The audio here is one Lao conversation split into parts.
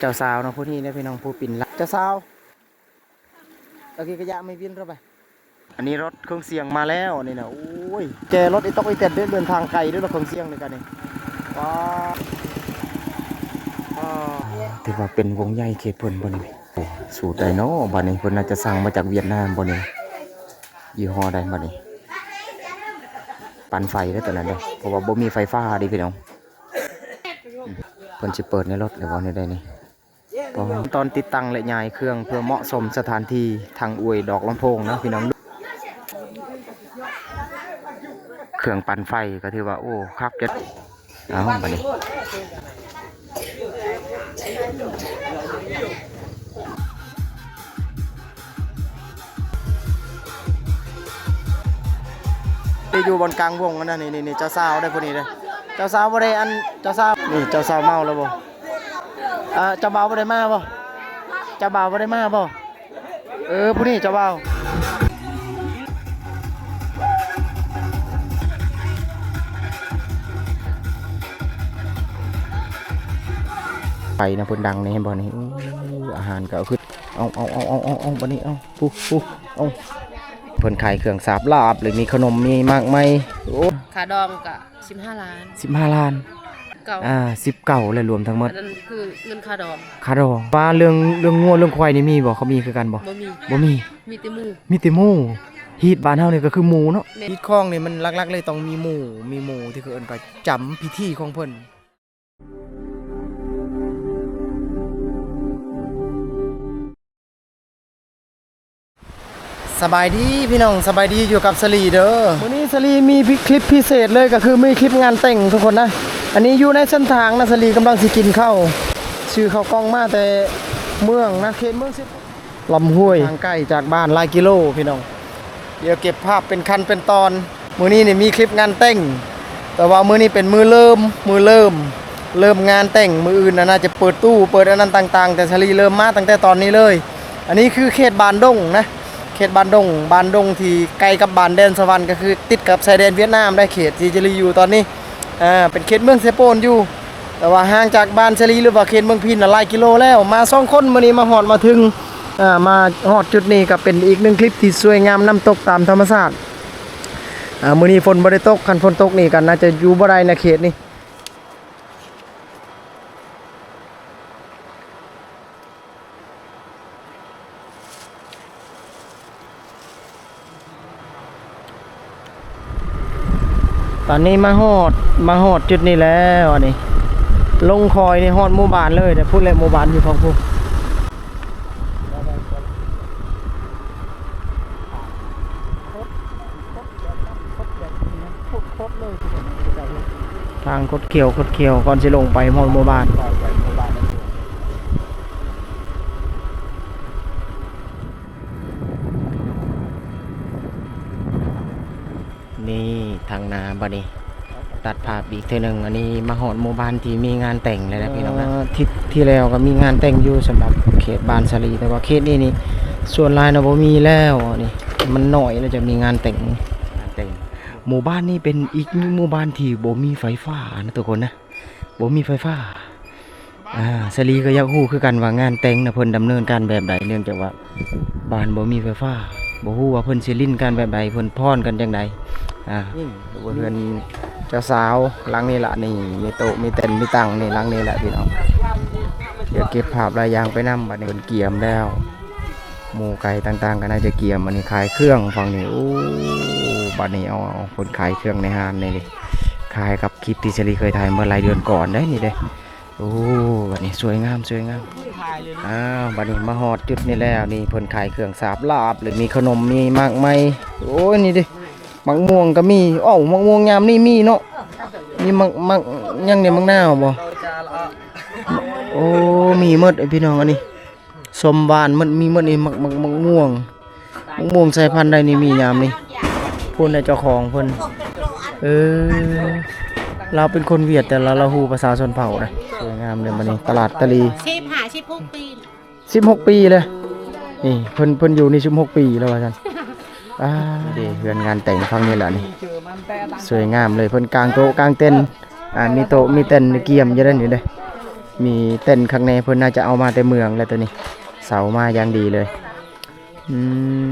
ເຈົ້າສາວເນາະ ຜູ້ນີ້ເດ້ພີ່ນ້ອງ ຜູ້ປິ່ນລາວ ເຈົ້າສາວ ເອົາເກະກະຍະໄມ້ວິນເຮົາໄປ. ອັນນີ້ລົດເຄື່ອງສຽງມາແລ້ວນີ້ນະ. ໂອ້ຍ ແກ່ລົດອີຕອກອີແຕນເດີ ເດີນທາງໄກເດີ ລົດເຄື່ອງສຽງນີ້ກະນີ້. ວ້າ ວ້າ ຖືວ່າເປັນວົງໃຫຍ່ເຂດເພິ່ນບໍ່ນີ້. ໂອ້ ສູດໃດເນາະ ບາດນີ້ເພິ່ນໜ້າຈະສັ່ງມາຈາກຫວຽດນາມບໍ່ນີ້ ຍີ່ຫໍ້ໃດບາດນີ້. ປັ່ນໄຟເດີຕອນນັ້ນເດີ ເພາະວ່າບໍ່ມີໄຟຟ້າເດ້ພີ່ນ້ອງ. ເພິ່ນຊິເປີດໃນລົດຫຼືວ່າແນວໃດນີ້? ຕອນຕິດຕັ້ງ ແລະ ຍ້າຍເຄື່ອງເພື່ອເໝາະສົມສະຖານທີ່ ທັງອວຍດອກລຳໂພງນະພີ່ນ້ອງ. ເຄື່ອງປັ່ນໄຟກໍຖືວ່າ ໂອ້ ຄັກເດັດ. ເອົາ ບາດນີ້ ໄປຢູ່ບ່ອນກາງວົງຫັ້ນນະ. ນີ້ ນີ້ ນີ້ ເຈົ້າສາວເດ້ ຜູ້ນີ້ເດ້. ເຈົ້າສາວບໍ່ໄດ້ ອັນ ເຈົ້າສາວ ນີ້ ເຈົ້າສາວເມົາແລ້ວບໍ່? ອ່າ ເຈົ້າບ່າວບໍ່ໄດ້ມາບໍ່? ເຈົ້າບ່າວບໍ່ໄດ້ມາບໍ່? ເອີ ຜູ້ນີ້ເຈົ້າບ່າວ ໄປນະ ເພິ່ນດັງນີ້ ເຫັນບໍ່ນີ້? ໂອ້ ອາຫານກໍເອົາຂຶ້ນ ເອົາ ເອົາ ບາດນີ້ ເອົາ ປູ ປູ ເອົາ. ເພິ່ນຂາຍເຄື່ອງສາບລາບ ຫຼືມີຂະໜົມ ມີໝາກໄມ້. ໂອ້ ຄ່າດອງກະ ສິບຫ້າລ້ານ ສິບຫ້າລ້ານ ເກົ້າ ອ່າ ສິບເກົ້າ ແລ້ວລວມທັງໝົດ. ອັນນັ້ນຄືເງິນຄ່າດອງ ຄ່າດອງ. ວ່າເລື່ອງ ເລື່ອງງົວເລື່ອງຄວາຍນີ້ມີບໍ່? ເຂົາມີຄືກັນບໍ່? ບໍ່ມີ ບໍ່ມີ ມີແຕ່ໝູ ມີແຕ່ໝູ. ຮີດບ້ານເຮົານີ້ກໍຄືໝູເນາະ. ແມ່ນ ຮີດຂອງນີ້ມັນຫຼັກໆເລີຍຕ້ອງມີໝູ ມີໝູທີ່ເຂົາເອີ້ນວ່າຈຳພິທີຂອງເພິ່ນ. ສະບາຍດີພີ່ນ້ອງ ສະບາຍດີ ຢູ່ກັບສາລີເດີ. ມື້ນີ້ສາລີມີຄລິບພິເສດເລີຍ ກໍຄືມີຄລິບງານແຕ່ງທຸກຄົນນະ. ອັນນີ້ຢູ່ໃນເສັ້ນທາງນະ ສາລີກຳລັງຊິກິນເຂົ້າ ຊື້ເຂົ້າກ່ອງມາແຕ່ເມືອງນະ ເຂດເມືອງເຊໂປນ ລຳຫ້ວຍ ທາງໄກຈາກບ້ານຫຼາຍກິໂລພີ່ນ້ອງ. ດຽວເກັບພາບເປັນຂັ້ນເປັນຕອນ. ມື້ນີ້ນີ້ມີຄລິບງານແຕ່ງ ແຕ່ວ່າມື້ນີ້ເປັນມື້ເລີ່ມ ມື້ເລີ່ມ ເລີ່ມງານແຕ່ງ. ມື້ອື່ນນະ ໜ້າຈະເປີດຕູ້ ເປີດອັນນັ້ນຕ່າງໆ ແຕ່ສາລີເລີ່ມມາຕັ້ງແຕ່ຕອນນີ້ເລີຍ. ອັນນີ້ຄືເຂດບ້ານດົງນະ ເຂດບ້ານດົງ ບ້ານດົງທີ່ໃກ້ກັບບ້ານແດນສະຫວັນ ກໍຄືຕິດກັບຊາຍແດນຫວຽດນາມໄດ໋ ເຂດທີ່ສາລີຢູ່ຕອນນີ້. ອ່າ ເປັນເຂດເມືອງເຊໂປນຢູ່ ແຕ່ວ່າຫ່າງຈາກບ້ານສາລີ ຫຼືວ່າເຂດເມືອງພີນນະ ຫຼາຍກິໂລແລ້ວ. ມາສອງຄົນ ມື້ນີ້ມາຮອດມາເຖິງ ອ່າ ມາຮອດຈຸດນີ້ກໍເປັນອີກໜຶ່ງຄລິບທີ່ສວຍງາມ ນ້ຳຕົກຕາມທຳມະຊາດ. ອ່າ ມື້ນີ້ຝົນບໍ່ໄດ້ຕົກ ຄັນຝົນຕົກນີ້ກໍໜ້າຈະຢູ່ບໍ່ໄດ້ໃນເຂດນີ້. ຕອນນີ້ມາຮອດ ມາຮອດຈຸດນີ້ແລ້ວ. ອັນນີ້ລົງຄອຍນີ້ຮອດໝູ່ບ້ານເລີຍເດ້. ພຸ້ນແຫຼະ ໝູ່ບ້ານຢູ່ຝັ່ງພຸ້ນ. ທາງຄົດຂຽວ ຄົດຂຽວ ກ່ອນຊິລົງໄປຮອດໝູ່ບ້ານ. ນີ້ທາງໜ້າບັດນີ້ ຕັດພາບອີກເທື່ອໜຶ່ງ. ອັນນີ້ມາຮອດໝູ່ບ້ານທີ່ມີງານແຕ່ງແລ້ວນະ ເອີ ພີ່ນ້ອງນະ. ທິດທີ່ແລ້ວກໍມີງານແຕ່ງຢູ່ສຳລັບເຂດບ້ານສາລີ ແຕ່ວ່າເຂດນີ້ນີ້ສ່ວນຫຼາຍນະບໍ່ມີແລ້ວ. ອັນນີ້ມັນໜ້ອຍແລ້ວຈະມີງານແຕ່ງ ງານແຕ່ງ. ໝູ່ບ້ານນີ້ເປັນອີກໜຶ່ງໝູ່ບ້ານທີ່ບໍ່ມີໄຟຟ້ານະທຸກຄົນນະ ບໍ່ມີໄຟຟ້າ. ອ່າ ສາລີກໍຢາກຮູ້ຄືກັນວ່າງານແຕ່ງນະ ເພິ່ນດຳເນີນການແບບໃດ ເນື່ອງຈາກວ່າບ້ານບໍ່ມີໄຟຟ້າ ບໍ່ຮູ້ວ່າເພິ່ນຊິຫຼິ້ນກັນແບບໃດ ເພິ່ນຟ້ອນກັນຈັ່ງໃດ. ອ່າ ເຮືອນເຈົ້າສາວຫຼັງນີ້ລະ ນີ້ມີໂຕະມີເຕັນມີຕັ່ງນີ້ ຫຼັງນີ້ແຫຼະພີ່ນ້ອງ. ດຽວເກັບພາບຫຼາຍຢ່າງໄປນຳ. ບັດນີ້ເພິ່ນກຽມແລ້ວ ໝູ່ໄກ່ຕ່າງໆກໍໜ້າຈະກຽມ. ອັນນີ້ຂາຍເຄື່ອງຝັ່ງນີ້. ໂອ້ ບັດນີ້ ເອົາ ເອົາ ເພິ່ນຂາຍເຄື່ອງໃນຮ້ານນີ້ເດ້ ຄ້າຍກັບຄລິບທີ່ສາລີເຄີຍຖ່າຍເມື່ອຫຼາຍເດືອນກ່ອນເດ້ນີ້ເດ້. ໂອ້ ບັດນີ້ສວຍງາມ ສວຍງາມ. ອ້າວ ບັດນີ້ມາຮອດຈຸດນີ້ແລ້ວ ນີ້ເພິ່ນຂາຍເຄື່ອງສາບລາບ ຫຼືມີຂະໜົມ ມີໝາກໄມ້. ໂອ້ຍ ນີ້ເດ້ ໝາກມ່ວງກໍມີ. ເອົ້າ ໝາກມ່ວງຍາມນີ້ມີເນາະ ມີໝາກ ໝາກຫຍັງນີ້ ໝາກນາວບໍ່? ໂອ້ ມີໝົດ ພີ່ນ້ອງ. ອັນນີ້ ສົ້ມຫວານມັນມີໝົດນີ້ ໝາກ ໝາກ ໝາກມ່ວງ ໝາກມ່ວງສາຍພັນໃດນີ້ມີຍາມນີ້. ພຸ້ນນະເຈົ້າຂອງເພິ່ນ ເອີ ລາວເປັນຄົນຫວຽດ ແຕ່ລາວ ລາວຮູ້ພາສາຊົນເຜົ່ານະ. ສວຍງາມເດ້ບັດນີ້ ຕະຫຼາດຕາລີ ສິບຫ້າ ສິບຫົກປີ ສິບຫົກປີແລ້ວ. ນີ້ເພິ່ນ ເພິ່ນຢູ່ນີ້ສິບຫົກປີແລ້ວວ່າຊັ້ນ. ອ່າ ນີ້ເດ້ ເຮືອນງານແຕ່ງຝັ່ງນີ້ລະນີ້ ສວຍງາມເລີຍ. ເພິ່ນກາງໂຕະກາງເຕັນ ອ່າ ມີໂຕະມີເຕັນ ມີກຽມຢູ່ເດ້ນີ້ເດ້. ມີເຕັນຂ້າງໃນ ເພິ່ນໜ້າຈະເອົາມາແຕ່ເມືອງແຫຼະໂຕນີ້ ເຊົ່າມາຢ່າງດີເລີຍ. ອື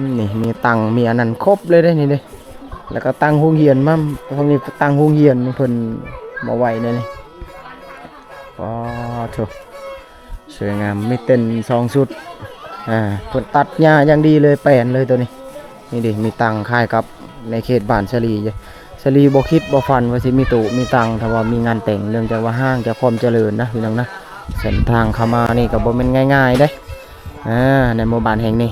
ມ ນີ້ມີຕັ່ງ ມີອັນນັ້ນຄົບເລີຍເດ້ນີ້ເດ້. ແລ້ວກໍຕັ່ງໂຮງຮຽນມາ ເພິ່ນມີຕັ່ງໂຮງຮຽນເພິ່ນມາໄວ້ໃນນີ້. ອໍ ໂທ້ ສວຍງາມ ມີເຕັນສອງຊຸດ. ອ່າ ເພິ່ນຕັດຫຍ້າຢ່າງດີເລີຍ ແປນເລີຍໂຕນີ້. ນີ້ເດ້ ມີຕັ່ງຄ້າຍກັບໃນເຂດບ້ານສາລີ. ສາລີບໍ່ຄິດບໍ່ຝັນວ່າຊິມີໂຕະມີຕັ່ງ ຖ້າວ່າມີງານແຕ່ງ ເນື່ອງຈາກວ່າຫ່າງຈາກຄວາມຈະເລີນນະພີ່ນ້ອງນະ. ເສັ້ນທາງເຂົ້າມານີ້ກໍບໍ່ແມ່ນງ່າຍໆເດ້ ອ່າ ໃນໝູ່ບ້ານແຫ່ງນີ້.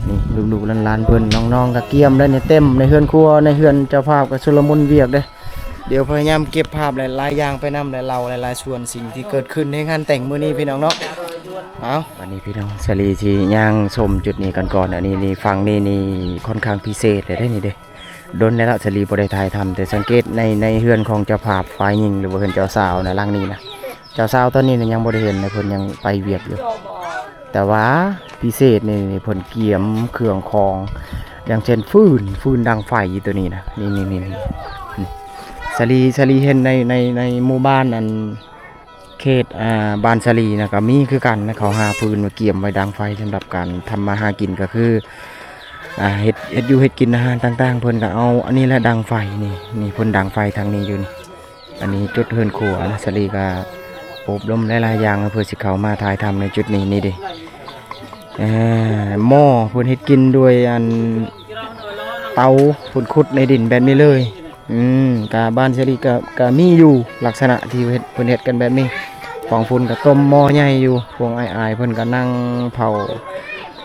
ນີ້ລູກໆຫຼານໆເພິ່ນ ນ້ອງໆກໍກຽມໄດ້ນີ້ ເຕັມໃນເຮືອນຄົວ ໃນເຮືອນເຈົ້າພາບກໍຊຸລະມຸນວຽກເດ້. ດຽວພະຍາຍາມເກັບພາບຫຼາຍໆຢ່າງໄປນຳ ແລະ ເລົ່າຫຼາຍໆສ່ວນສິ່ງທີ່ເກີດຂຶ້ນໃນງານແຕ່ງມື້ນີ້ພີ່ນ້ອງເນາະ. ເອົາ ບັດນີ້ພີ່ນ້ອງ ສາລີຊິຍ່າງຊົມຈຸດນີ້ກ່ອນໆ. ອັນນີ້ນີ້ ຝັ່ງນີ້ນີ້ຄ່ອນຂ້າງພິເສດເລີຍເດ້ນີ້ເດ້. ດົນແລ້ວສາລີບໍ່ໄດ້ຖ່າຍທຳ ແຕ່ສັງເກດໃນ ໃນເຮືອນຂອງເຈົ້າພາບຝ່າຍຍິງ ຫຼືວ່າເຮືອນເຈົ້າສາວນະ ຫຼັງນີ້ນະ ເຈົ້າສາວຕອນນີ້ນະຍັງບໍ່ໄດ້ເຫັນນະ ເພິ່ນຍັງໄປວຽກຢູ່. ແຕ່ວ່າພິເສດນີ້ ນີ້ເພິ່ນກຽມເຄື່ອງຂອງ ຢ່າງເຊັ່ນຟືນ ຟືນດັງໄຟຕົວນີ້ນະ ນີ້ໆໆ ສາລີ ສາລີເຫັນໃນ ໃນ ໃນໝູ່ບ້ານອັນ ເຂດ ອ່າ ບ້ານສາລີນະ ກໍມີຄືກັນນະ ເຂົາຫາຟືນມາກຽມໄວ້ດັງໄຟສຳລັບການທຳມາຫາກິນ ກໍຄື ອ່າ ເຮັດ ເຮັດຢູ່ເຮັດກິນອາຫານຕ່າງໆ ເພິ່ນກໍເອົາອັນນີ້ແຫຼະດັງໄຟນີ້ ນີ້ເພິ່ນດັງໄຟທາງນີ້ຢູ່ນີ້. ອັນນີ້ຈຸດເຮືອນຄົວນະ ສາລີກໍອົບລົມຫຼາຍໆຢ່າງ ເພື່ອຊິເຂົ້າມາຖ່າຍທຳໃນຈຸດນີ້ ນີ້ເດ້ ເອີ ໝໍ້ເພິ່ນເຮັດກິນດ້ວຍອັນ ເຕົາ ເພິ່ນຂຸດໃນດິນແບບນີ້ເລີຍ. ອືມ ກະບ້ານສາລີກະ ກະມີຢູ່ລັກສະນະທີ່ເຮັດ ເພິ່ນເຮັດກັນແບບນີ້. ຂອງພຸ້ນກະຕົ້ມໝໍ້ໃຫຍ່ຢູ່ ພວກອ້າຍໆເພິ່ນກະນັ່ງເຜົາ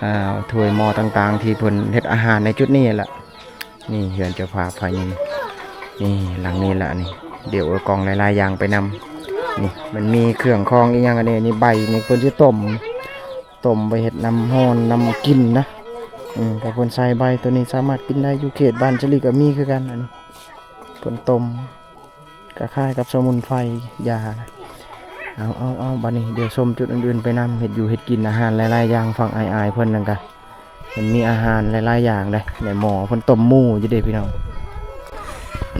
ອ່າ ຖ້ວຍໝໍ້ຕ່າງໆ ທີ່ເພິ່ນເຮັດອາຫານໃນຈຸດນີ້ແຫຼະ. ນີ້ເຮືອນເຈົ້າພາບພາຍິງ ນີ້ຫຼັງນີ້ລະນີ້ ດຽວເອົາກ່ອງຫຼາຍໆຢ່າງໄປນຳ. ນີ້ມັນມີເຄື່ອງຂອງອີ່ຫຍັງອັນນີ້ ນີ້ໃບນີ້ເພິ່ນຊິຕົ້ມ ຕົ້ມໄວ້ເຮັດນ້ຳຮ້ອນ ນ້ຳກິນນະ. ອືມ ຖ້າເພິ່ນໃສ່ໃບໂຕນີ້ສາມາດກິນໄດ້ ຢູ່ເຂດບ້ານສາລີກໍມີຄືກັນ. ອັນນີ້ເພິ່ນຕົ້ມ ຄ້າຍໆກັບສະໝຸນໄພຢານະ. ເອົາໆໆ ບັດນີ້ດຽວຊົມຈຸດອື່ນໆໄປນຳ ເຮັດຢູ່ເຮັດກິນອາຫານຫຼາຍໆຢ່າງ ຝັ່ງອ້າຍໆເພິ່ນນັ້ນກະ ມັນມີອາຫານຫຼາຍໆຢ່າງເດ້ ໃນໝໍ້ເພິ່ນຕົ້ມໝູຢູ່ເດ້ພີ່ນ້ອງ.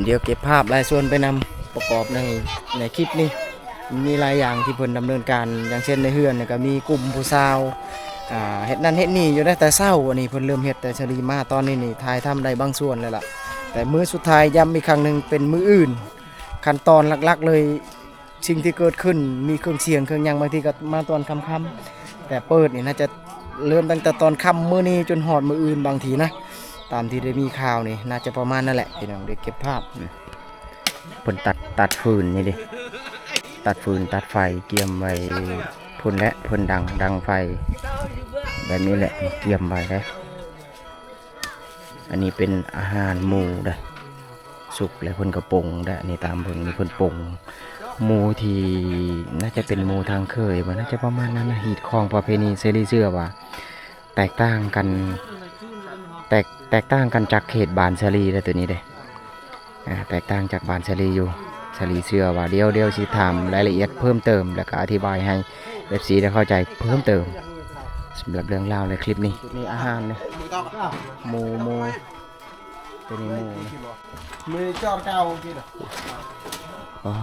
ດຽວເກັບພາບຫຼາຍສ່ວນໄປນຳ ປະກອບໃນ ໃນຄລິບນີ້. ມີຫຼາຍຢ່າງທີ່ເພິ່ນດຳເນີນການ ຢ່າງເຊັ່ນໃນເຮືອນນີ້ກໍມີກຸ່ມຜູ້ສາວ ອ່າ ເຮັດນັ້ນເຮັດນີ້ຢູ່ໄດ້ແຕ່ເຊົ້າ. ອັນນີ້ເພິ່ນເລີ່ມເຮັດ ແຕ່ສາລີມາຕອນນີ້ນີ້ ຖ່າຍທຳໄດ້ບາງສ່ວນແລ້ວລະ. ແຕ່ມື້ສຸດທ້າຍຢ້ຳອີກຄັ້ງໜຶ່ງ ເປັນມື້ອື່ນ ຂັ້ນຕອນຫຼັກໆເລີຍ ສິ່ງທີ່ເກີດຂຶ້ນ ມີເຄື່ອງສຽງເຄື່ອງຫຍັງ ບາງທີກໍມາຕອນຄ່ຳໆ ແຕ່ເປີດນີ້ໜ້າຈະເລີ່ມຕັ້ງແຕ່ຕອນຄ່ຳມື້ນີ້ຈົນຮອດມື້ອື່ນບາງທີນະ. ຕາມທີ່ໄດ້ມີຂ່າວນີ້ ໜ້າຈະປະມານນັ້ນແຫຼະພີ່ນ້ອງ. ໄດ້ເກັບພາບ ເພິ່ນຕັດ ຕັດຟືນນີ້ເດ້ ຕັດຟືນຕັດໄຟ ກຽມໄວ້ພຸ້ນແຫຼະ ເພິ່ນດັງ ດັງໄຟແບບນີ້ແຫຼະ ກຽມໄວ້ເດ້. ອັນນີ້ເປັນອາຫານໝູເດ້ ສຸກແລ້ວເພິ່ນກໍປົງເດ້. ອັນນີ້ຕາມເບິ່ງນີ້ເພິ່ນປົງໝູທີ່ ໜ້າຈະເປັນໝູທາງເຄີຍບໍ່ ໜ້າຈະປະມານນັ້ນນະ. ຮີດຄອງປະເພນີ ສາລີເຊື່ອວ່າ ແຕກຕ່າງກັນ ແຕກ ແຕກຕ່າງກັນຈາກເຂດບ້ານສາລີເດ້ ໂຕນີ້ເດ້ ອ່າ ແຕກຕ່າງຈາກບ້ານສາລີຢູ່. ສາລີເຊື່ອວ່າ ດຽວ ດຽວຊິຖາມລາຍລະອຽດເພີ່ມເຕີມ ແລ້ວກໍອະທິບາຍໃຫ້ເອັຟຊີໄດ້ເຂົ້າໃຈເພີ່ມເຕີມ ສຳລັບເລື່ອງລາວໃນຄລິບນີ້. ນີ້ອາຫານນີ້ ໝູ ໝູ ໂຕນີ້ໝູ ມີຈອດເກົ່າກີ້ນະ. ອໍ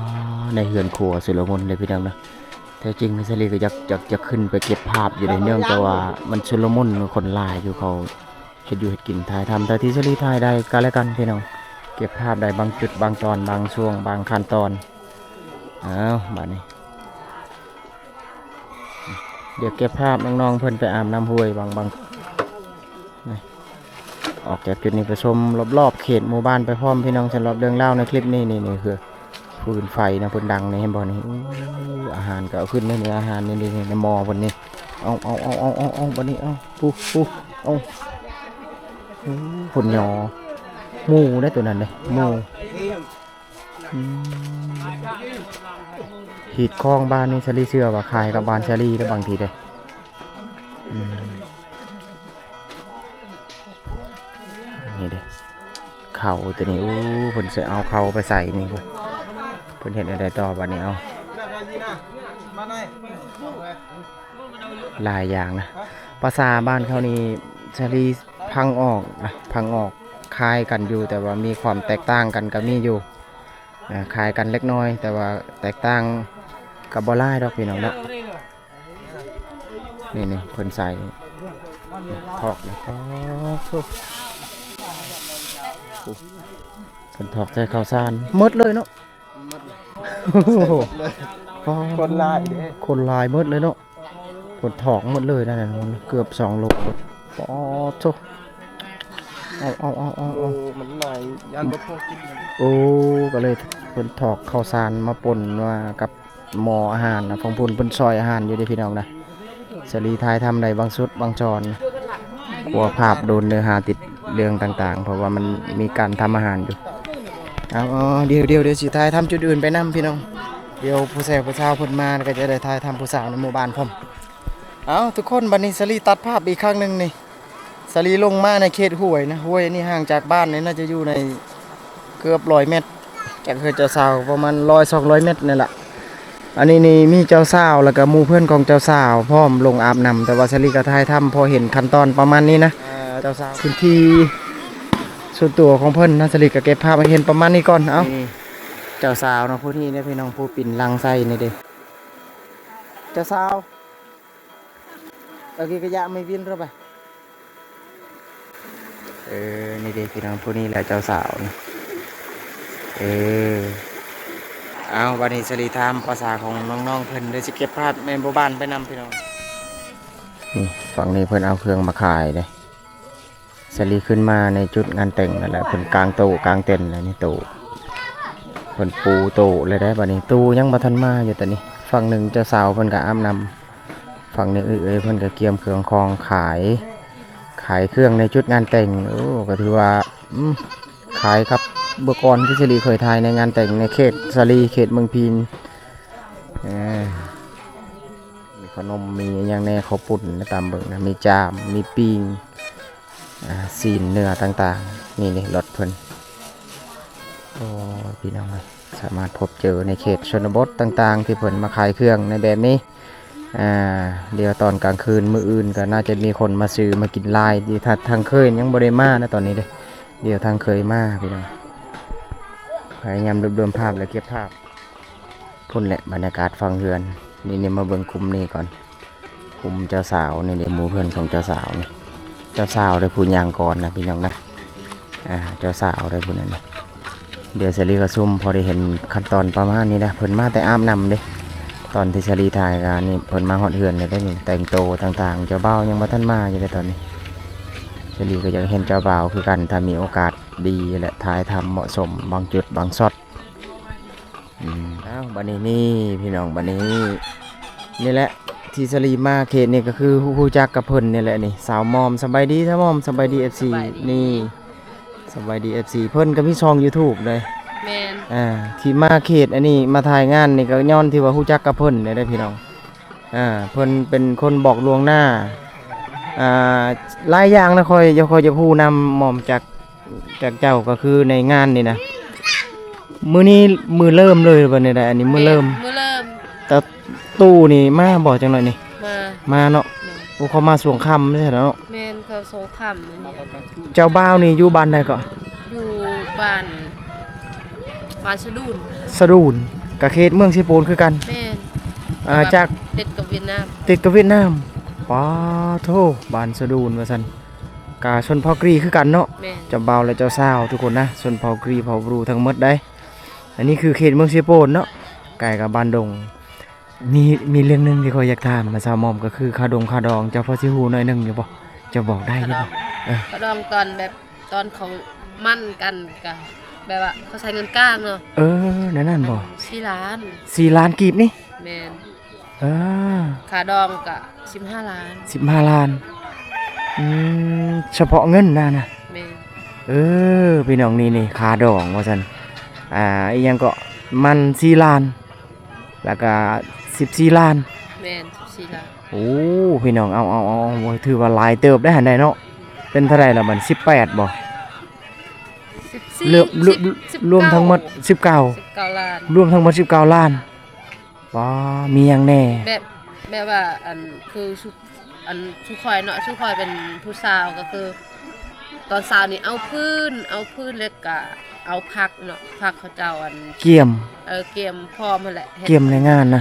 ໃນເຮືອນຄົວຊຸລະມຸນເດ້ພີ່ນ້ອງເນາະ. ແທ້ຈິງສາລີກໍຢາກ ຢາກ ຢາກຂຶ້ນໄປເກັບພາບຢູ່ເດ້ ເນື່ອງຈາກວ່າມັນຊຸລະມຸນ ຄົນຫຼາຍຢູ່ ເຂົາເຮັດຢູ່ເຮັດກິນ ຖ່າຍທຳເທົ່າທີ່ສາລີຖ່າຍໄດ້ກໍແລ້ວກັນພີ່ນ້ອງ. ເກັບພາບໄດ້ບາງຈຸດ ບາງຕອນ ບາງຊ່ວງ ບາງຂັ້ນຕອນ. ອ້າວ ບາດນີ້ ດຽວເກັບພາບນ້ອງໆເພິ່ນໄປອາບນ້ຳຫ້ວຍ ບາງ ບາງ ນີ້ ອອກຈາກຈຸດນີ້ໄປຊົມລອບໆເຂດໝູ່ບ້ານໄປພ້ອມພີ່ນ້ອງ. ສຳລັບເລື່ອງລາວໃນຄລິບນີ້ ນີ້ ນີ້ຄືຟືນໄຟນະ ເພິ່ນດັງນີ້ ເຫັນບໍ່ນີ້. ໂອ້ ອາຫານກໍເອົາຂຶ້ນນີ້ ອາຫານນີ້ ນີ້ ນີ້ໝໍ້ເພິ່ນນີ້. ເອົາ ເອົາ ເອົາ ເອົາ ເອົາ ເອົາ ບາດນີ້ ເອົາ ປຸ ປຸ ເອົາ ໂອ້ ເພິ່ນຫຍໍ້ໝູໄດ້ໂຕນັ້ນເດ້ ໝູ. ອືມ ຮີດຄອງບ້ານນີ້ ສາລີເຊື່ອວ່າຄ້າຍກັບບ້ານສາລີເດ້ ບາງທີເດ້. ອືມ ນີ້ເດ້ ເຂົ້າໂຕນີ້ ໂອ້ ເພິ່ນຊິເອົາເຂົ້າໄປໃສ່ນີ້ ເພິ່ນເຮັດແນວໃດຕໍ່ບາດນີ້. ເອົາ ຫຼາຍຢ່າງນະ ພາສາບ້ານເຂົານີ້ ສາລີ ພັງອອກນະ ພັງອອກ ຄ້າຍກັນຢູ່ ແຕ່ວ່າມີຄວາມແຕກຕ່າງກັນກໍມີຢູ່. ອ່າ ຄ້າຍກັນເລັກນ້ອຍ ແຕ່ວ່າແຕກຕ່າງ ກໍບໍ່ຫຼາຍດອກພີ່ນ້ອງເນາະ. ນີ້ໆ ເພິ່ນໃສ່ຖອກນີ້ ໂອ້ໂຫ ເພິ່ນຖອກໃສ່ເຂົ້າສານໝົດເລີຍເນາະ. ໂອ້ໂຫ ຄົນຫຼາຍເດ້ ຄົນຫຼາຍໝົດເລີຍເນາະ. ເພິ່ນຖອກໝົດເລີຍນັ້ນ ເກືອບສອງໂລ. ປາດໂທ້ ເອົາໆໆໆໆ ໂອ້ ມັນຫຼາຍ ຢ້ານບໍ່ພໍກິນ. ໂອ້ ກໍເລີຍເພິ່ນຖອກເຂົ້າສານມາປົນມາກັບໝໍ້ອາຫານນະ. ຝັ່ງພຸ້ນເພິ່ນຊອຍອາຫານຢູ່ເດ້ພີ່ນ້ອງນະ. ສາລີຖ່າຍທຳໄດ້ບາງຊຸດບາງຕອນ ກລັວພາບໂດນເນື້ອຫາຕິດເລື່ອງຕ່າງໆ ເພາະວ່າມັນມີການທຳອາຫານຢູ່. ເອົາ ເອົາ ດຽວ ດຽວ ດຽວຊິຖ່າຍທຳຈຸດອື່ນໄປນຳພີ່ນ້ອງ. ດຽວຜູ້ແຊວຜູ້ສາວເພິ່ນມາ ແລ້ວກໍຈະໄດ້ຖ່າຍທຳຜູ້ສາວໃນໝູ່ບ້ານພ້ອມ. ເອົາ ທຸກຄົນ ບັດນີ້ສາລີຕັດພາບອີກຄັ້ງໜຶ່ງນີ້. ສາລີລົງມາໃນເຂດຫ້ວຍນະ. ຫ້ວຍນີ້ຫ່າງຈາກບ້ານນີ້ໜ້າຈະຢູ່ໃນເກືອບຮ້ອຍແມັດ ຈາກເຮືອນເຈົ້າສາວປະມານຮ້ອຍ ສອງຮ້ອຍແມັດນີ້ລະ. ອັນນີ້ນີ້ມີເຈົ້າສາວ ແລ້ວກໍໝູ່ເພື່ອນຂອງເຈົ້າສາວພ້ອມລົງອາບນ້ຳ. ແຕ່ວ່າສາລີກໍຖ່າຍທຳພໍເຫັນຂັ້ນຕອນປະມານນີ້ນະ. ເຈົ້າສາວພື້ນທີ່ສ່ວນຕົວຂອງເພິ່ນນະ. ສາລີກໍເກັບພາບໃຫ້ເຫັນປະມານນີ້ກ່ອນ. ເອົາ ນີ້ເຈົ້າສາວເນາະ ຜູ້ນີ້ເດ້ພີ່ນ້ອງ ຜູ້ປິ່ນຫຼັງໃສ່ນີ້ເດ້ ເຈົ້າສາວ. ເອົາ ກະຢາໄມ້ວິນເຮົາໄປ. ເອີ ນີ້ເດ້ພີ່ນ້ອງ ຜູ້ນີ້ແຫຼະເຈົ້າສາວນະ. ເອີ ເອົາ ບັດນີ້ສາລີຖາມພາສາຂອງນ້ອງໆເພິ່ນ ເດີ ຊິເກັບພາບແມ່ນບໍ່ບ້ານໄປນຳພີ່ນ້ອງ. ນີ້ ຝັ່ງນີ້ເພິ່ນເອົາເຄື່ອງມາຂາຍເດ້. ສາລີຂຶ້ນມາໃນຈຸດງານແຕ່ງນັ້ນແຫຼະ ເພິ່ນກາງໂຕະກາງເຕັນແລ້ວນີ້ ໂຕະ ເພິ່ນປູໂຕະແລ້ວໄດ໋. ບັດນີ້ຕູ້ຍັງບໍ່ທັນມາຢູ່ຕອນນີ້. ຝັ່ງໜຶ່ງເຈົ້າສາວເພິ່ນກໍອາບນ້ຳ ຝັ່ງນີ້ເອື້ອຍເພິ່ນກໍກຽມເຄື່ອງຂອງຂາຍ ຂາຍເຄື່ອງໃນຈຸດງານແຕ່ງ. ໂອ້ ກໍຖືວ່າ ອືມ ຄ້າຍກັບເມື່ອກ່ອນທີ່ສາລີເຄີຍຖ່າຍໃນງານແຕ່ງໃນເຂດສາລີ ເຂດເມືອງພີນ. ເອີ ມີຂະໜົມ ມີຫຍັງແດ່ ເຂົ້າປຸ້ນ ຕາມເບິ່ງນະ ມີຈາມ ມີປີ້ງ ອ່າ ຊີ້ນເນື້ອຕ່າງໆ. ນີ້ໆ ລົດເພິ່ນ. ໂອ້ ພີ່ນ້ອງເອີຍ ສາມາດພົບເຈີໃນເຂດຊົນນະບົດຕ່າງໆ ທີ່ເພິ່ນມາຂາຍເຄື່ອງໃນແບບນີ້. ອ່າ ດຽວຕອນກາງຄືນມື້ອື່ນກໍໜ້າຈະມີຄົນມາຊື້ມາກິນຫຼາຍ. ທີ່ທາງເຄີຍຍັງບໍ່ໄດ້ມານະຕອນນີ້ເດ້. ດຽວທາງເຄີຍມາ ພີ່ນ້ອງ. ພະຍາຍາມລວບລວມພາບ ແລະ ເກັບພາບ. ພຸ້ນແຫຼະ ບັນຍາກາດຝັ່ງເຮືອນ. ນີ້ໆ ມາເບິ່ງກຸ່ມນີ້ກ່ອນ. ກຸ່ມເຈົ້າສາວນີ້ເດ້ ໝູ່ເພື່ອນຂອງເຈົ້າສາວນີ້. ເຈົ້າສາວເດ້ຜູ້ຍ່າງກ່ອນນະ ພີ່ນ້ອງນະ. ອ່າ ເຈົ້າສາວເດ້ຜູ້ນັ້ນນະ. ດຽວສາລີກໍຊູມພໍໄດ້ເຫັນຂັ້ນຕອນປະມານນີ້ນະ. ເພິ່ນມາແຕ່ອາບນ້ຳເດ້. ຕອນທີ່ສາລີຖ່າຍກໍນີ້ ເພິ່ນມາຮອດເຮືອນແລ້ວເດ້ນີ້. ແຕ່ງໂຕຕ່າງໆ ເຈົ້າບ່າວຍັງບໍ່ທັນມາຢູ່ເດ້ຕອນນີ້. ສາລີກໍຢາກເຫັນເຈົ້າບ່າວຄືກັນ ຖ້າມີໂອກາດດີແຫຼະ ຖ່າຍທຳເໝາະສົມບາງຈຸດບາງຊັອດ. ອືມ ອ້າວ ບັດນີ້ນີ້ ພີ່ນ້ອງ ບັດນີ້ນີ້ແຫຼະ ທີ່ສາລີມາເຂດນີ້ກໍຄືຮູ້ ຮູ້ຈັກກັບເພິ່ນນີ້ແຫຼະນີ້ ສາວໝອມ. ສະບາຍດີສາວໝອມ. ສະບາຍດີ ເອັຟຊີ ສະບາຍດີ. ນີ້ ສະບາຍດີ ເອັຟຊີ ເພິ່ນກໍມີຊ່ອງຢູທູບເດ້. ແມ່ນ ອ່າ ທີ່ມາເຂດອັນນີ້ ມາຖ່າຍງານນີ້ກໍຍ້ອນທີ່ວ່າຮູ້ຈັກກັບເພິ່ນນີ້ເດ້ ພີ່ນ້ອງ. ອ່າ ເພິ່ນເປັນຄົນບອກລ່ວງໜ້າ. ອ່າ ຫຼາຍຢ່າງນະ ຂ້ອຍ ຂ້ອຍຢາກຮູ້ນຳໝອມ ຈາກ ຈາກເຈົ້າ ກໍຄືໃນງານນີ້ນະ ມື້ນີ້ມື້ເລີ່ມເລີຍບໍ່ນີ້ໄດ໋? ອັນນີ້ມື້ເລີ່ມ ແມ່ນ ມື້ເລີ່ມ. ແຕ່ຕູ້ນີ້ມາບໍ່ ຈັກໜ້ອຍນີ້? ມາ ມາເນາະ. ແມ່ນ ໂອ້ ເຂົາມາຊ່ວງຄ່ຳແທ້ເນາະ. ແມ່ນ ເຂົາຊ່ວງຄ່ຳ. ເຈົ້າບ່າວນີ້ຢູ່ບ້ານໃດເກາະ? ຢູ່ບ້ານ ບ້ານສະດູນ. ສະດູນ ກະເຂດເມືອງເຊໂປນຄືກັນ. ແມ່ນ ອ່າ ຈາກ ຕິດກັບຫວຽດນາມ. ຕິດກັບຫວຽດນາມ. ປາໂທ້ ບ້ານສະດູນວ່າຊັ້ນ. ກະຊົນເຜົ່າກຣີຄືກັນເນາະ. ແມ່ນ ເຈົ້າບ່າວ ແລະ ເຈົ້າສາວທຸກຄົນນະ ຊົນເຜົ່າກຣີ ເຜົ່າບຣູທັງໝົດໄດ໋. ອັນນີ້ຄືເຂດເມືອງເຊໂປນເນາະ ໃກ້ກັບບ້ານດົງ. ມີ ມີເລື່ອງໜຶ່ງທີ່ຂ້ອຍຢາກຖາມນະສາວໝອມ ກໍຄືຄ່າດົງຄ່າດອງ ເຈົ້າພໍຊິຮູ້ໜ້ອຍໜຶ່ງຢູ່ບໍ່? ເຈົ້າບອກໄດ້ຢູ່ບໍ່? ຄ່າດອງ ເອີ ຄ່າດອງຕອນແບບ ຕອນເຂົາໝັ້ນກັນ ກະແບບວ່າເຂົາໃຊ້ເງິນກາງເນາະ. ເອີ ແນວນັ້ນບໍ່? ສີ່ລ້ານ. ສີ່ລ້ານກີບນີ້? ແມ່ນ. ເອີ ຄ່າດອງກະສິບຫ້າລ້ານ. ສິບຫ້າລ້ານ. ອືມ ສະເພາະເງິນນະນະ? ແມ່ນ. ເອີ ພີ່ນ້ອງ ນີ້ ນີ້ ຄ່າດອງວ່າຊັ້ນ. ອ່າ ອີ່ຫຍັງເກາະ ມັນສີ່ລ້ານ ແລ້ວກະສິບສີ່ລ້ານ. ແມ່ນ ສິບສີ່ລ້ານ. ໂອ້ ພີ່ນ້ອງ ເອົາ ເອົາ ເອົາ ເອົາ ຖືວ່າຫຼາຍເຕີບໄດ໋ຫັ້ນໄດ໋ເນາະ. ເປັນເທົ່າໃດລະບັດ ສິບແປດບໍ່? ສິບສີ່ ລວມ ລວມ ສິບ ລວມທັງໝົດ ສິບເກົ້າ ສິບເກົ້າ ສິບເກົ້າລ້ານ. ລວມທັງໝົດສິບເກົ້າລ້ານ. ປ້າ ມີຫຍັງແດ່? ແບບ ແບບວ່າ ອັນ ຄືຊຸ ອັນ ຊຸຂ້ອຍເນາະ ຊຸຂ້ອຍເປັນຜູ້ສາວ ກໍຄືຕອນເຊົ້ານີ້ເອົາຟືນ ເອົາຟືນ ແລ້ວກະເອົາຜັກເນາະ ຜັກເຂົາເຈົ້າ ອັນ ກຽມ ເອີ ກຽມພ້ອມຫັ້ນແຫຼະ ກຽມໃນງານນະ.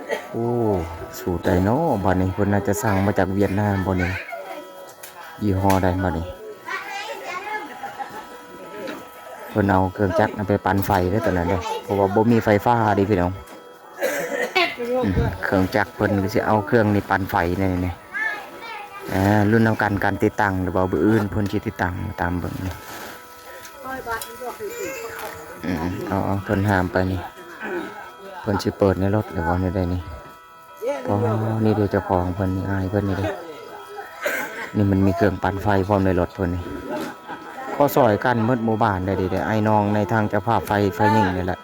ໂອ້ ສູດໃດເນາະບາດນີ້? ເພິ່ນໜ້າຈະສັ່ງມາຈາກຫວຽດນາມບໍ່ນີ້? ຍີ່ຫໍ້ໃດບາດນີ້? ເພິ່ນເອົາເຄື່ອງຈັກນັ້ນໄປປັ່ນໄຟເດ້ຕອນນັ້ນເດ້ ເພາະວ່າບໍ່ມີໄຟຟ້າເດ້ພີ່ນ້ອງ. ອືມ ເຄື່ອງຈັກເພິ່ນກໍຊິເອົາເຄື່ອງນີ້ປັ່ນໄຟແນ່ນີ້. ອ່າ ລຸ້ນນຳກັນ ການຕິດຕັ້ງ ຫຼືວ່າມື້ອື່ນເພິ່ນຊິຕິດຕັ້ງ ຕາມເບິ່ງນີ້. ອືມ ເອົາ ເອົາ ເພິ່ນຫ້າມໄປນີ້ ເພິ່ນຊິເປີດໃນລົດ ຫຼືວ່າແນວໃດນີ້? ອໍ ນີ້ເດ້ເຈົ້າຂອງເພິ່ນນີ້ ອ້າຍເພິ່ນນີ້ເດ້. ນີ້ມັນມີເຄື່ອງປັ່ນໄຟພ້ອມໃນລົດເພິ່ນນີ້. ກໍຊ່ອຍກັນໝົດໝູ່ບ້ານໄດ໋ເດ້ ອ້າຍນ້ອງໃນທາງເຈົ້າພາບໄຟ ໄຟຍິງນີ້ແຫຼະ.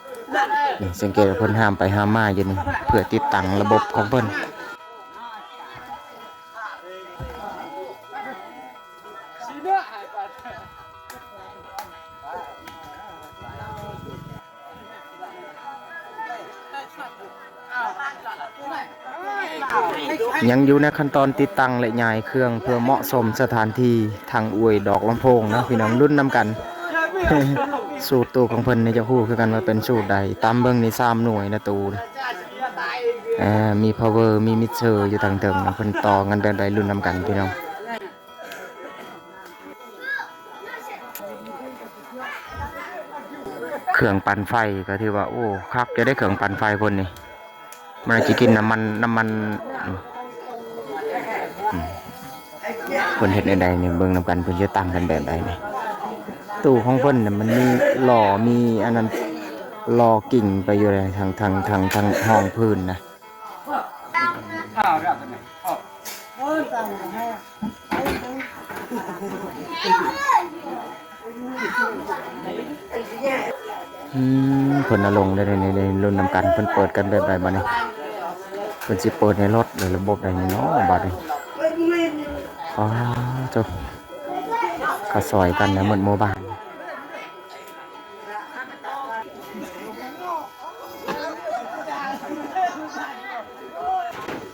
ນີ້ສັງເກດວ່າເພິ່ນຫ້າມໄປຫ້າມມາຢູ່ນີ້ ເພື່ອຕິດຕັ້ງລະບົບຂອງເພິ່ນ. ຍັງຢູ່ໃນຂັ້ນຕອນຕິດຕັ້ງ ແລະ ຍ້າຍເຄື່ອງເພື່ອເໝາະສົມສະຖານທີ່ ທັງອວຍດອກລຳໂພງເນາະ ພີ່ນ້ອງ ລຸ້ນນຳກັນ. ສູດຕູ້ຂອງເພິ່ນນີ້ຈະຮູ້ຄືກັນວ່າເປັນສູດໃດ. ຕາມເບິ່ງນີ້ສາມໜ່ວຍນະຕູ້. ເອີ ມີພາວເວີ ມີມິກເຊີຢູ່ທາງເທິງ ເພິ່ນຕໍ່ກັນແບບໃດ ລຸ້ນນຳກັນ ພີ່ນ້ອງ. ເຄື່ອງປັ່ນໄຟກໍຖືວ່າ ໂອ້ ຄັກຢູ່ເດ້ ເຄື່ອງປັ່ນໄຟເພິ່ນນີ້. ມັນອາດຈະກິນນ້ຳມັນ ນ້ຳມັນ ອືມ ອືມ ເພິ່ນເຮັດແນວໃດນີ້ ເບິ່ງນຳກັນ ເພິ່ນຈະຕັ້ງກັນແບບໃດນີ້. ຕູ້ຂອງເພິ່ນນະ ມັນມີລໍ້ ມີອັນນັ້ນ ລໍ້ກິ້ງໄປຢູ່ໃນທາງ ທາງ ທາງ ທາງຮອງພື້ນນະ. ອືມ ເພິ່ນເອົາລົງໄດ້ ໄດ້ ໄດ້ ໄດ້ລຸ້ນນຳກັນ ເພິ່ນເປີດກັນແບບໃດບາດນີ້? ເພິ່ນຊິເປີດໃນລົດ ຫຼືລະບົບໃດນີ້ເນາະບາດນີ້? ອໍ ໂທ້ ເຂົາຊ່ອຍກັນນະ ໝົດໝູ່ບ້ານ.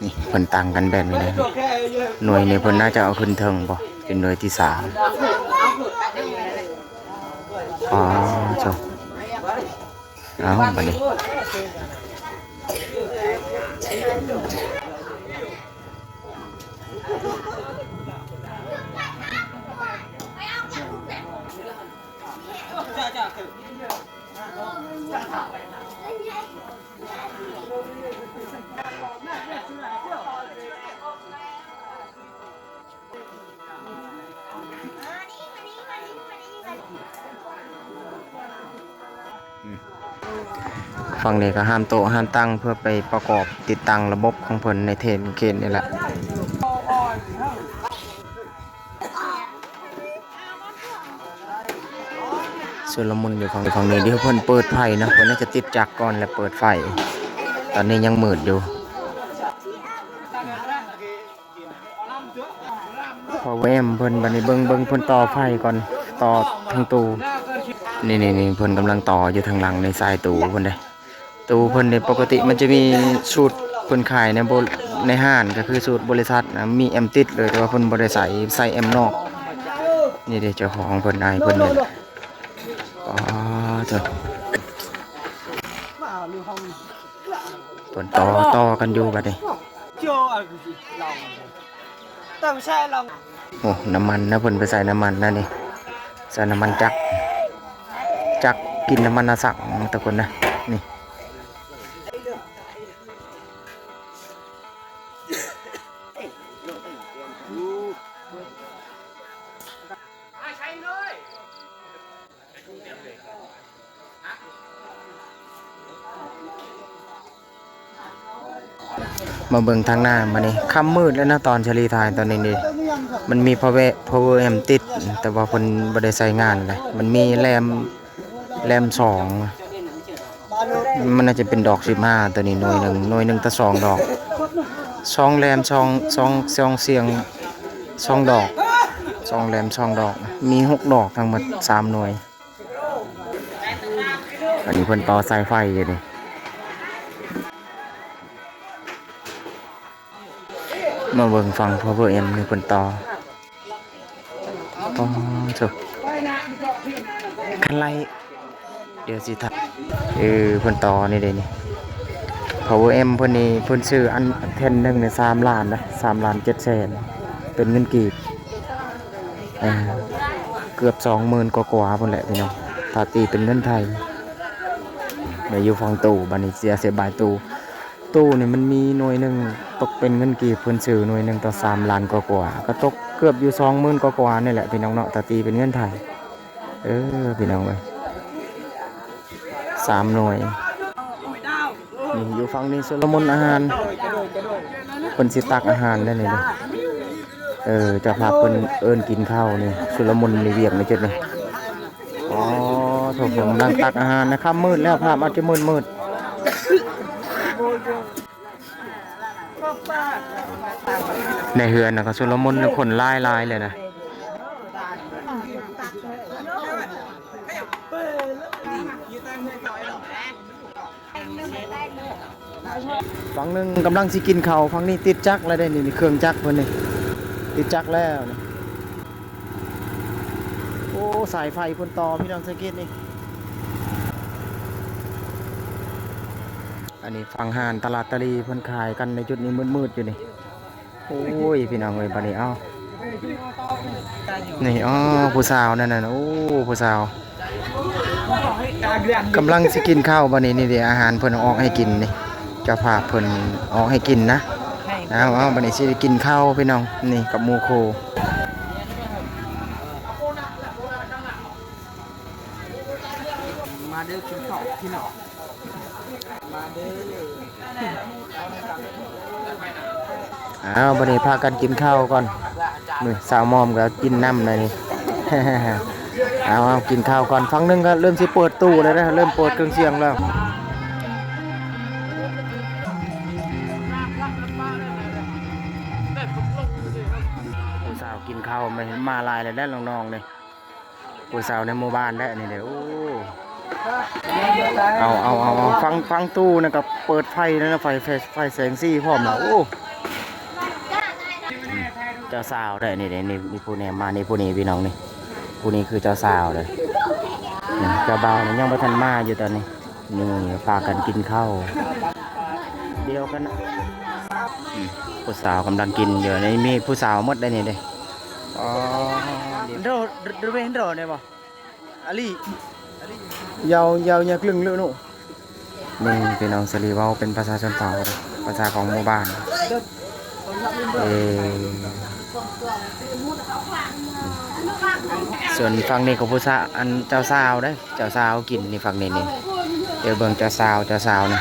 ນີ້ເພິ່ນຕັ້ງກັນແບບນີ້ເດ້. ໜ່ວຍນີ້ເພິ່ນໜ້າຈະເອົາຂຶ້ນເທິງບໍ່ ເປັນໜ່ວຍທີສາມ. ອໍ ໂທ້ ເອົາບາດນີ້. ຝັ່ງນີ້ກໍຫ້າມໂຕະຫ້າມຕັ່ງ ເພື່ອໄປປະກອບຕິດຕັ້ງລະບົບຂອງເພິ່ນໃນເຂດນີ້ແຫຼະ. ຊຸນລະມຸນຢູ່ຝັ່ງ ຝັ່ງນີ້ ດຽວເພິ່ນເປີດໄຟເນາະ ເພິ່ນໜ້າຈະຕິດຈັກກ່ອນແລ້ວເປີດໄຟ. ຕອນນີ້ຍັງມືດຢູ່. ພາວເວີແອມເພິ່ນ ບາດນີ້ເບິ່ງ ເບິ່ງເພິ່ນຕໍ່ໄຟກ່ອນ ຕໍ່ທາງຕູ້. ນີ້ໆໆ ເພິ່ນກຳລັງຕໍ່ຢູ່ທາງຫຼັງໃນສາຍຕູ້ເພິ່ນເດ້. ຕູ້ເພິ່ນນີ້ ປົກກະຕິມັນຈະມີສູດເພິ່ນຂາຍໃນ ໃນຮ້ານ ກໍຄືສູດບໍລິສັດນະ ມີແອມຕິດເລີຍ ແຕ່ວ່າເພິ່ນບໍ່ໄດ້ໃສ່ ໃສ່ແອມນອກ. ນີ້ເດ້ເຈົ້າຂອງເພິ່ນ ອ້າຍເພິ່ນນີ້. ອໍ ໂທ້ ເພິ່ນຕໍ່ ຕໍ່ກັນຢູ່ບາດນີ້. ໂອ້ ນ້ຳມັນນະ ເພິ່ນໄປໃສ່ນ້ຳມັນນະນີ້ ໃສ່ນ້ຳມັນຈັກ ຈັກກິນນ້ຳມັນນະສັງ ທຸກຄົນນະ ນີ້. ມາເບິ່ງທາງໜ້າມານີ້ ຄ່ຳມືດແລ້ວນະ ຕອນສາລີຖ່າຍຕອນນີ້ນີ້ ມັນມີພາວເວີ ພາວເວີແອມຕິດ ແຕ່ວ່າເພິ່ນບໍ່ໄດ້ໃຊ້ງານເລີຍ. ມັນມີແລມ ແລມສອງ ມັນໜ້າຈະເປັນດອກສິບຫ້າ ໂຕນີ້ໜ່ວຍໜຶ່ງ ໜ່ວຍໜຶ່ງຕໍ່ສອງດອກ ສອງແລມ ສອງ ສອງ ສອງສຽງ ສອງດອກ ສອງແລມ ສອງດອກ ມີຫົກດອກ ທັງໝົດສາມໜ່ວຍ. ອັນນີ້ເພິ່ນຕໍ່ສາຍໄຟຢູ່ນີ້ ມາເບິ່ງຝັ່ງພາວເວີແອມນີ້ເພິ່ນຕໍ່. ອໍ ໂທ້ ຄັນໄລ່ ດຽວຊິຖາມ ເອີ ເພິ່ນຕໍ່ນີ້ເດ້ນີ້ ພາວເວີແອັມເພິ່ນນີ້ ເພິ່ນຊື້ອັນແຜ່ນໜຶ່ງນີ້ສາມລ້ານນະ ສາມລ້ານເຈັດແສນ ເປັນເງິນກີບ ເອີ ເກືອບສອງໝື່ນກວ່າໆພຸ້ນແຫຼະພີ່ນ້ອງ ຖ້າຕີເປັນເງິນໄທ. ແລ້ວຢູ່ຝັ່ງຕູ້ ບາດນີ້ຊິອະທິບາຍຕູ້ ຕູ້ນີ້ມັນມີໜ່ວຍໜຶ່ງຕົກເປັນເງິນກີບ ເພິ່ນຊື້ໜ່ວຍໜຶ່ງຕໍ່ສາມລ້ານກວ່າໆ ກໍຕົກເກືອບຢູ່ສອງໝື່ນກວ່າໆນີ້ແຫຼະພີ່ນ້ອງເນາະ ຖ້າຕີເປັນເງິນໄທ. ເອີ ພີ່ນ້ອງເອີຍ ສາມໜ່ວຍ. ນີ້ຢູ່ຝັ່ງນີ້ຊຸລະມຸນອາຫານ ເພິ່ນຊິຕັກອາຫານໄດ້ນີ້ເດ້. ເອີ ເຈົ້າພາບເພິ່ນເອີ້ນກິນເຂົ້ານີ້ ຊຸລະມຸນໃນວຽກໃນຈຸດນີ້. ອໍ ໂທ້ ເພິ່ນກຳລັງຕັກອາຫານນະ ຄ່ຳມືດແລ້ວ ພາບອາດຈະມືດໆ. ໃນເຮືອນນະກໍຊຸລະມຸນນະ ຄົນຫຼາຍໆເລີຍນະ. ຝັ່ງໜຶ່ງກຳລັງຊິກິນເຂົ້າ ຝັ່ງນີ້ຕິດຈັກແລ້ວເດ້ນີ້ ນີ້ເຄື່ອງຈັກເພິ່ນນີ້ ຕິດຈັກແລ້ວນີ້. ໂອ້ ສາຍໄຟເພິ່ນຕໍ່ ພີ່ນ້ອງສັງເກດນີ້. ອັນນີ້ຝັ່ງຮ້ານຕະຫຼາດຕະຫຼີ່ ເພິ່ນຂາຍກັນໃນຈຸດນີ້ ມືດໆຢູ່ນີ້. ໂອ້ຍ ພີ່ນ້ອງເອີຍ ບາດນີ້ ເອົ້າ ນີ້ ອໍ ຜູ້ສາວນັ້ນນະ ໂອ້ ຜູ້ສາວກຳລັງຊິກິນເຂົ້າບາດນີ້. ນີ້ເດ້ ອາຫານເພິ່ນເອົາອອກໃຫ້ກິນນີ້ ເຈົ້າພາບເພິ່ນເອົາອອກໃຫ້ກິນນະ. ເອົາ ເອົາ ບາດນີ້ຊິໄດ້ກິນເຂົ້າພີ່ນ້ອງ ນີ້ກັບໝູ່ຄູ່. ມາເດີກິນເຂົ້າພີ່ນ້ອງ ມາເດີ. ເອົາ ບາດນີ້ພາກັນກິນເຂົ້າກ່ອນ ນີ້ສາວມອມກໍກິນນຳແລ້ວນີ້. ເອົາ ເອົາ ກິນເຂົ້າກ່ອນ ຝັ່ງໜຶ່ງກໍເລີ່ມຊິເປີດຕູ້ແລ້ວເດີ ເລີ່ມເປີດເຄື່ອງສຽງແລ້ວ. ຜູ້ສາວກິນເຂົ້າ ມາ ມາຫຼາຍແລ້ວແຫຼະນ້ອງໆນີ້. ຜູ້ສາວໃນໝູ່ບ້ານແຫຼະນີ້ເດ້. ໂອ້ ເອົາ ເອົາ ເອົາ ເອົາ ຝັ່ງ ຝັ່ງຕູ້ນັ້ນກໍເປີດໄຟນັ້ນນະ ໄຟ ໄຟ ໄຟແສງສີພ້ອມນະ. ໂອ້ ເຈົ້າສາວເດ້ນີ້ເດ້ ນີ້ ນີ້ຜູ້ນີ້ມາ ນີ້ຜູ້ນີ້ພີ່ນ້ອງນີ້ ຜູ້ນີ້ຄືເຈົ້າສາວເດ້. ນີ້ເຈົ້າບ່າວນີ້ຍັງບໍ່ທັນມາຢູ່ຕອນນີ້. ນີ້ພາກັນກິນເຂົ້າ ດຽວກັນນະ. ອືມ ຜູ້ສາວກຳລັງກິນຢູ່ ນີ້ມີຜູ້ສາວໝົດໄດ໋ນີ້ເດ້. ອໍ ເຫັນໂດ ເຫັນໂດ ເຫັນໂດໄດ້ບໍ່? ອາລີ ຢາວ ຢາວຍາກລຶງເລີໂນ. ນີ້ພີ່ນ້ອງສາລີເວົ້າເປັນພາສາຊົນເຜົ່າ ພາສາຂອງໝູ່ບ້ານ. ເອີ ສ່ວນຝັ່ງນີ້ກໍຜູ້ສາ ອັນເຈົ້າສາວເດ້ ເຈົ້າສາວກິນນີ້ ຝັ່ງນີ້ນີ້. ດຽວເບິ່ງເຈົ້າສາວ ເຈົ້າສາວນະ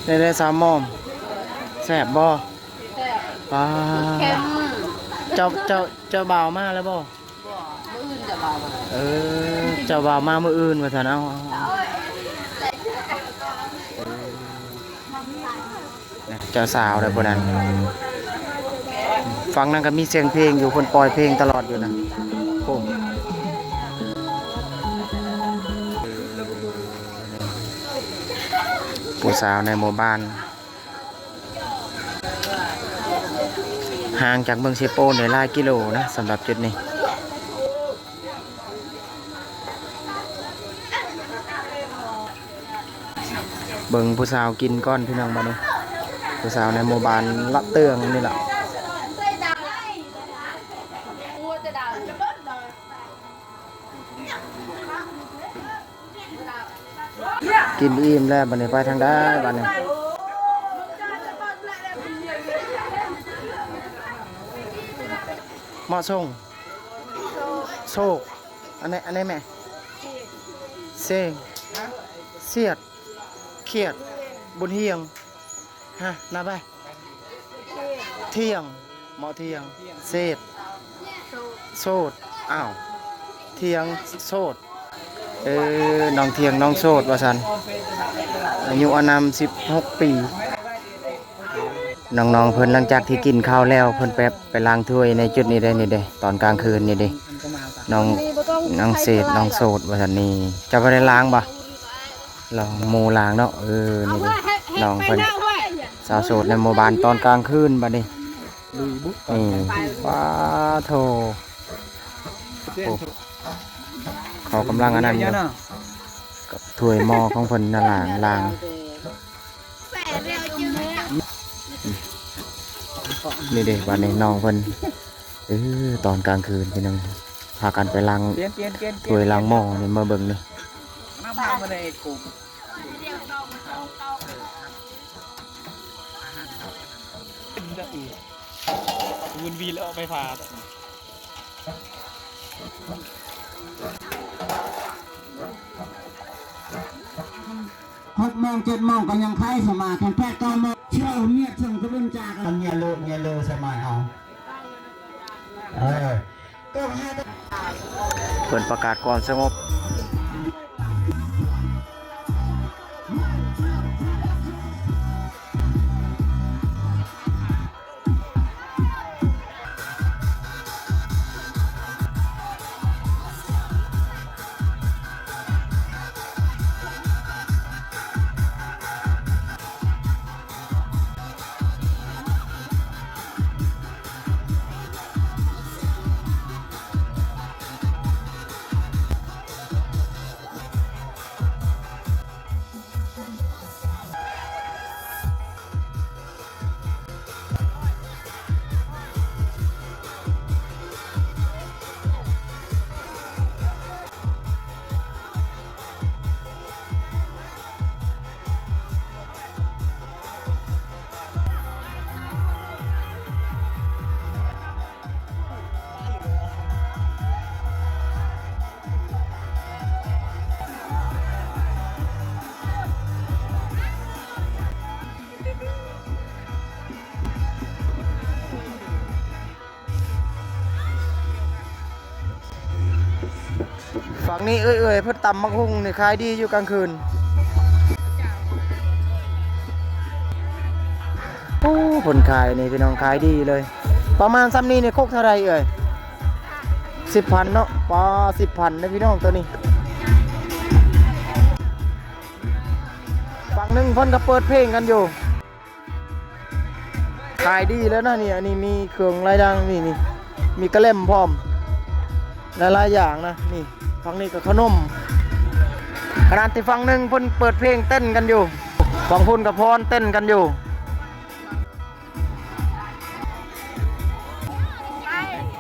ໄດ້ ໄດ້ສາວມອມ ແຊບບໍ່? ແຊບ ປາ ເຄັມ. ເຈົ້າ ເຈົ້າ ເຈົ້າບ່າວມາແລ້ວບໍ່? ບໍ່ ມື້ອື່ນຈະມາ. ເອີ ເຈົ້າບ່າວມາມື້ອື່ນວ່າຊັ້ນ. ເອົາ ເອົາ ເອົາ ເຈົ້າສາວເດ້ຜູ້ນັ້ນ. ຝັ່ງນັ້ນກໍມີສຽງເພງຢູ່ ເພິ່ນປ່ອຍເພງຕະຫຼອດຢູ່ນະ. ໂອ້ ຜູ້ສາວໃນໝູ່ບ້ານ. ຫ່າງຈາກເມືອງເຊໂປນໄດ້ຫຼາຍກິໂລນະ ສຳລັບຈຸດນີ້. ເບິ່ງຜູ້ສາວກິນກ່ອນພີ່ນ້ອງ ບາດນີ້ ຜູ້ສາວໃນໝູ່ບ້ານລະເຕືອງນີ້ລະ. ກິນອີ່ມແລ້ວ ບາດນີ້ໄປທາງໃດບາດນີ້? ເໝາະສົງ ໂຊກ ອັນນີ້ ອັນນີ້ແມ່ ເຊງ ສຽດ ຂຽດ ບຸນຮຽງ ຮະ ນັບໄປ ທ່ຽງ ເໝາະທ່ຽງ ເສດ ໂສດ ອ້າວ ທ່ຽງ ໂສດ. ເອີ ນ້ອງທ່ຽງ ນ້ອງໂສດວ່າຊັ້ນ ອາຍຸອານາມສິບຫົກປີ. ນ້ອງໆເພິ່ນ ຫຼັງຈາກທີ່ກິນເຂົ້າແລ້ວ ເພິ່ນໄປ ໄປລ້າງຖ້ວຍໃນຈຸດນີ້ເດ້ ນີ້ເດ້ ຕອນກາງຄືນນີ້ເດ້ ນ້ອງ ນ້ອງເສດ ນ້ອງໂສດວ່າຊັ້ນນີ້. ເຈົ້າບໍ່ໄດ້ລ້າງບໍ່? ລອງໝູ່ລ້າງເນາະ. ເອີ ນີ້ເດ້ ນ້ອງເພິ່ນ ສາວໂສດໃນໝູ່ບ້ານຕອນກາງຄືນບັດນີ້. ນີ້ ປາໂທ ໂອ້ ເຂົາກຳລັງອັນນັ້ນຢູ່. ຖ້ວຍໝໍ້ຂອງເພິ່ນນະ ລ້າງ ລ້າງ. ນີ້ເດ້ ບາດນີ້ນ້ອງເພິ່ນ ເອີ ຕອນກາງຄືນພີ່ນ້ອງ ພາກັນໄປລ້າງຖ້ວຍລ້າງໝໍ້ນີ້ ມາເບິ່ງນີ້. ຫົກໂມງເຈັດໂມງກໍຍັງຂາຍສະໝາຍ ຄັນແປດເກົ້າໂມງ ເຊື່ອເມຍເຊິ່ງກະເປັນຈາກ ເຍໂລເຍໂລສະໝາຍເຮົາ ເອີ ເພິ່ນປະກາດຄວາມສະຫງົບ. ຝັ່ງນີ້ເອື້ອຍໆ ເພິ່ນຕຳບັກຫຸ່ງນີ້ຂາຍດີຢູ່ກາງຄືນ. ໂອ້ ເພິ່ນຂາຍນີ້ພີ່ນ້ອງ ຂາຍດີເລີຍ. ປະມານຊ່ຳນີ້ນີ້ຄົກເທົ່າໃດເອື້ອຍ? ສິບພັນເນາະ. ປາ ສິບພັນເດ້ພີ່ນ້ອງ ໂຕນີ້. ຝັ່ງໜຶ່ງເພິ່ນກໍເປີດເພງກັນຢູ່. ຂາຍດີແລ້ວນະນີ້. ອັນນີ້ມີເຄື່ອງຫຼາຍຢ່າງນີ້ ນີ້ ມີກະແລັມພ້ອມ ຫຼາຍໆຢ່າງນະ. ນີ້ ຝັ່ງນີ້ກໍຂະໜົມ. ຂະໜາດທີ່ຝັ່ງໜຶ່ງເພິ່ນເປີດເພງເຕັ້ນກັນຢູ່ ຝັ່ງພຸ້ນກໍຟ້ອນເຕັ້ນກັນຢູ່.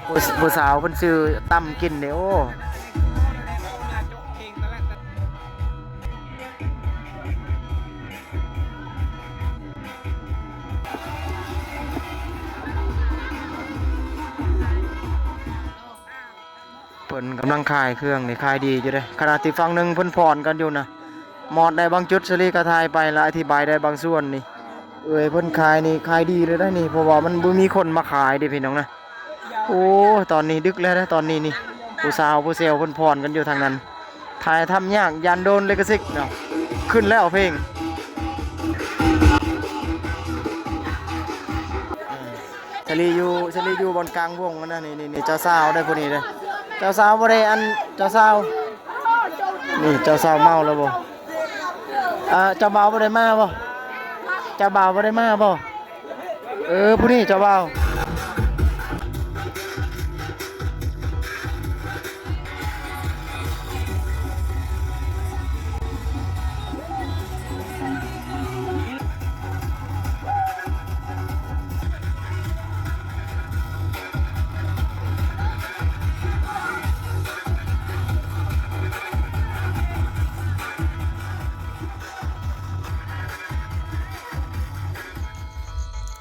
ຜູ້ ຜູ້ສາວເພິ່ນຊື້ຕຳກິນເດ້. ໂອ້ ເພິ່ນກຳລັງຂາຍເຄື່ອງນີ້ ຂາຍດີຢູ່ເດ້. ຂະໜາດທີ່ຝັ່ງໜຶ່ງເພິ່ນຟ້ອນກັນຢູ່ນະ. ມອດໄດ້ບາງຈຸດ ສາລີກໍຖ່າຍໄປ ແລະ ອະທິບາຍໄດ້ບາງສ່ວນນີ້. ເອື້ອຍເພິ່ນຂາຍນີ້ຂາຍດີເລີຍໄດ໋ນີ້ ເພາະວ່າມັນບໍ່ມີຄົນມາຂາຍເດ້ພີ່ນ້ອງນະ. ໂອ້ ຕອນນີ້ດຶກແລ້ວນະ ຕອນນີ້ນີ້ ຜູ້ສາວຜູ້ແຊວເພິ່ນຟ້ອນກັນຢູ່ທາງນັ້ນ. ຖ່າຍທຳຍາກ ຢ້ານໂດນລິຂະສິດເນາະ. ຂຶ້ນແລ້ວເພງ. ສາລີຢູ່ ສາລີຢູ່ບ່ອນກາງວົງຫັ້ນນະ. ນີ້ ນີ້ ນີ້ ເຈົ້າສາວເດ້ ຜູ້ນີ້ເດ້. ເຈົ້າສາວບໍ່ໄດ້ ອັນ ເຈົ້າສາວ ນີ້ ເຈົ້າສາວເມົາແລ້ວບໍ່? ອ່າ ເຈົ້າບ່າວບໍ່ໄດ້ມາບໍ່? ເຈົ້າບ່າວບໍ່ໄດ້ມາບໍ່? ເອີ ຜູ້ນີ້ເຈົ້າບ່າວ.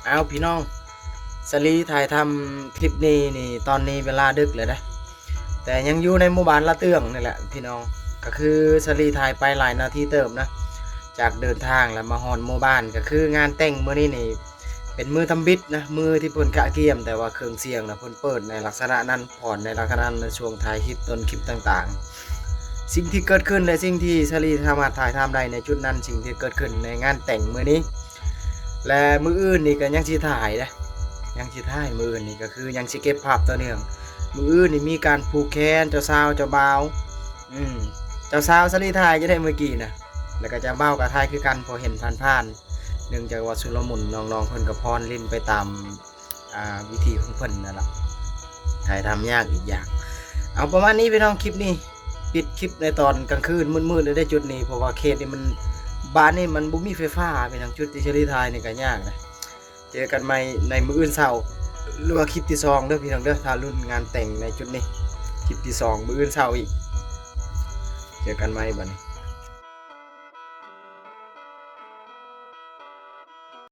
ອ້າວ ພີ່ນ້ອງ ສາລີຖ່າຍທຳຄລິບນີ້ນີ້ ຕອນນີ້ເວລາດຶກແລ້ວເດ້ ແຕ່ຍັງຢູ່ໃນໝູ່ບ້ານລະເຕືອງນີ້ແຫຼະພີ່ນ້ອງ. ກໍຄືສາລີຖ່າຍໄປຫຼາຍນາທີເຕີບນະ ຈາກເດີນທາງແລ້ວມາຮອດໝູ່ບ້ານ. ກໍຄືງານແຕ່ງມື້ນີ້ນີ້ ເປັນມື້ທຳອິດນະ ມື້ທີ່ເພິ່ນກະກຽມ ແຕ່ວ່າເຄື່ອງສຽງນະ ເພິ່ນເປີດໃນລັກສະນະນັ້ນ ຜ່ອນໃນລັກສະນະນັ້ນ ໃນຊ່ວງຖ່າຍຄລິບ ຕົ້ນຄລິບຕ່າງໆ. ສິ່ງທີ່ເກີດຂຶ້ນ ແລະ ສິ່ງທີ່ສາລີສາມາດຖ່າຍທຳໄດ້ໃນຈຸດນັ້ນ ສິ່ງທີ່ເກີດຂຶ້ນໃນງານແຕ່ງມື້ນີ້ ແລະ ມື້ອື່ນນີ້ກໍຍັງຊິຖ່າຍເດ້ ຍັງຊິຖ່າຍມື້ອື່ນນີ້ ກໍຄືຍັງຊິເກັບພາບຕໍ່ເນື່ອງ. ມື້ອື່ນນີ້ມີການຜູກແຂນເຈົ້າສາວເຈົ້າບ່າວ. ອືມ ເຈົ້າສາວສາລີຖ່າຍຢູ່ໃດມື້ກີ້ນະ ແລ້ວກໍເຈົ້າບ່າວກໍຖ່າຍຄືກັນ ເພາະເຫັນຜ່ານໆ ເນື່ອງຈາກວ່າຊຸນລະມຸນ ນ້ອງໆເພິ່ນກໍຟ້ອນຫຼິ້ນໄປຕາມ ອ່າ ວິທີຂອງເພິ່ນນັ້ນລະ ຖ່າຍທຳຍາກອີກຢ່າງ. ເອົາ ປະມານນີ້ພີ່ນ້ອງ ຄລິບນີ້ ປິດຄລິບໃນຕອນກາງຄືນມືດໆເລີຍເດ້ຈຸດນີ້ ເພາະວ່າເຂດນີ້ມັນ ບ້ານນີ້ມັນບໍ່ມີໄຟຟ້າ ເປັນຫຍັງຈຸດທີ່ສາລີຖ່າຍນີ້ກໍຍາກນະ. ເຈີກັນໃໝ່ໃນມື້ອື່ນເຊົ້າ ຫຼືວ່າຄລິບທີສອງເດີພີ່ນ້ອງເດີ ຖ້າລຸ້ນງານແຕ່ງໃນຈຸດນີ້ ຄລິບທີສອງມື້ອື່ນເຊົ້າອີກ ເຈີກັນໃໝ່ບັດນີ້.